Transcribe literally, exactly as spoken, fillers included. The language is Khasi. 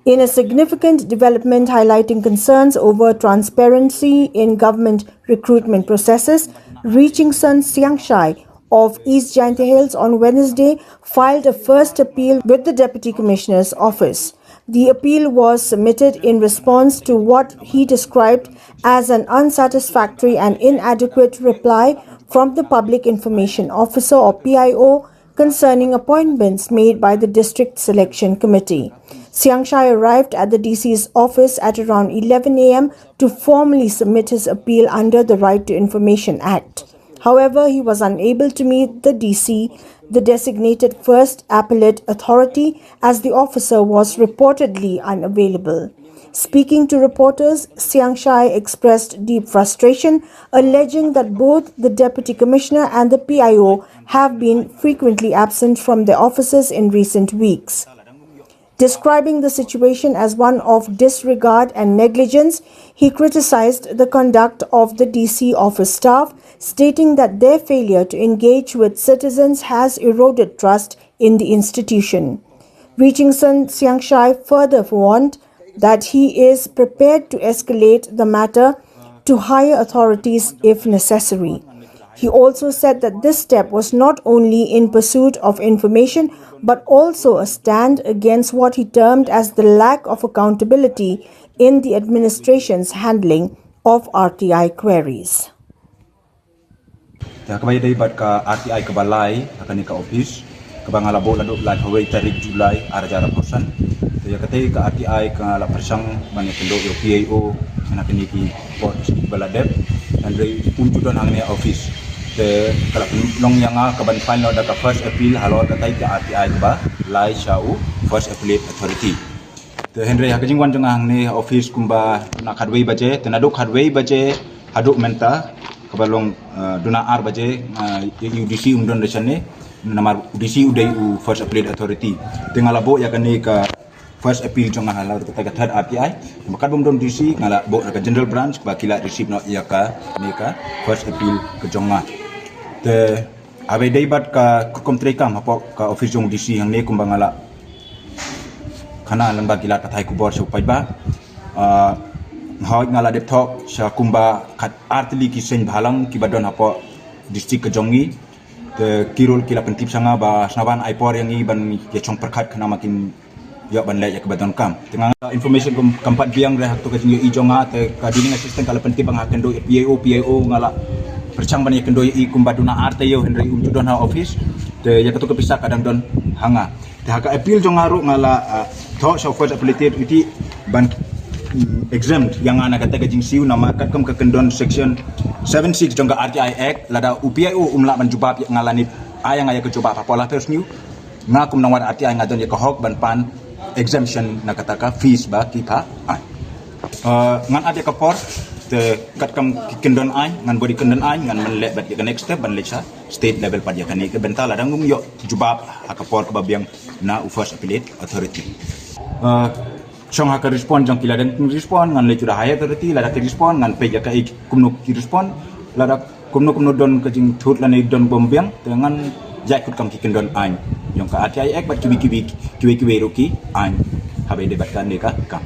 In a significant development highlighting concerns over transparency in government recruitment processes, Reaching Sun Siangshai of East Jaintia Hills on Wednesday filed a first appeal with the Deputy Commissioner's office. The appeal was submitted in response to what he described as an unsatisfactory and inadequate reply from the Public Information Officer, or P I O, concerning appointments made by the District Selection Committee. Siangshai arrived at the D C's office at around eleven a m to formally submit his appeal under the Right to Information Act. However, he was unable to meet the D C, the designated first appellate authority, as the officer was reportedly unavailable. Speaking to reporters, Siangshai expressed deep frustration, alleging that both the Deputy Commissioner and the P I O have been frequently absent from their offices in recent weeks. Describing the situation as one of disregard and negligence, he criticized the conduct of the D C office staff, stating that their failure to engage with citizens has eroded trust in the institution. Reaching Sun Siangshai further warned that he is prepared to escalate the matter to higher authorities if necessary. He also said that this step was not only in pursuit of information but also a stand against what he termed as the lack of accountability in the administration's handling of R T I queries. Te ha kaba ïadei bad ka R T I kaba lai ha kane ka office kaba nga la buh naduh laiphew wei tarik Julai ar hajar arphew san. Te ïa katei ka R T I ka la pyrshang ban ïakynduh ïa u P I O na kine ki por kiba la dep. Hynrei um ju don hangne office. Te ka la pynlong ïa nga kaban file noh da ka first appeal halor katei ka R T I kaba lai sha u First Appellate Authority. Te hynrei ha ka jingwan jong nga hangne ha office kumba na khatwei baje, te naduh khatwei baje haduh mynta kaba long, eh, duna ar baje, eh, ïa u D C um don da shane, namar u D C u dei u First Appellate Authority. Te nga la buh ïa kane ka first appeal jong nga halor kata ka third R T I. Namar katba um don D C nga la buh ïa ka General Branch ba ki la receive noh ïa kane ka first appeal ka jong nga. Te haba ïadei bad ka rukom treikam hapoh ka office jong u D C hangne kumba nga la khana lyngba ki lad pathai khubor sha u paidbah. Ah, nga hoi nga la dep thoh sha kumba khat ar tylli ki seng bhalang kiba don hapoh district ka jong ngi. Te ki ruh ki la pyntip sha nga ba sngewbha ban ai por ïa ngi ban ïa shong pyrkhat khnang ba kin ïoh ban leh ïa kaba donkam. Te nga, information kam, kam pat biang re ha kato ka jingïohi jong nga, te ka dealing assistant ka la pyntip ba nga kynduh ïa u P I O, P I O nga la pyrshang ban ïakynduh ïa i kumba duna ar taïew hynrei um ju don ha office. Te ïa kato ka pisa ka dang don ha nga. Te ha ka appeal jong nga ruh nga la, ah, thoh sha u First Appellate Authority ban, mm, exempt ïa nga na kata ka jingsiew namar katkam ka kyndon section seven six jong ka R T I Act, lada u P I O um lah ban jubab ïa nga lane ai ïa nga ïa ka jubab hapoh laiphew sniew, nga kum nongwan R T I nga don ïa ka hok ban pan exemption na kata ka fees ba ki pha ai. Ah, ngan ai ïa ka por, te katkam ki kyndon aiñ, ngan bud ïa ki kyndon aiñ, ngan man leh bad ïa ka next step ban leit sha state level pat ïa kane ka bynta lada ngim ïoh jubab ha ka por kaba biang na u First Appellate Authority. Ah, shong ha ka respond jong ki, lada ki respond ngan leit sha u higher authority, lada ki respond ngan peit ïa kaei kumno ki respond, lada kumno kumno don ka jingthut lane don bym biang, te ngan ïaid kut kam ki kyndon aiñ jong ka R T I Act bad kiwei kiwei, kiwei kiwei ruh ki aiñ haba ïadei bad kane ka kam.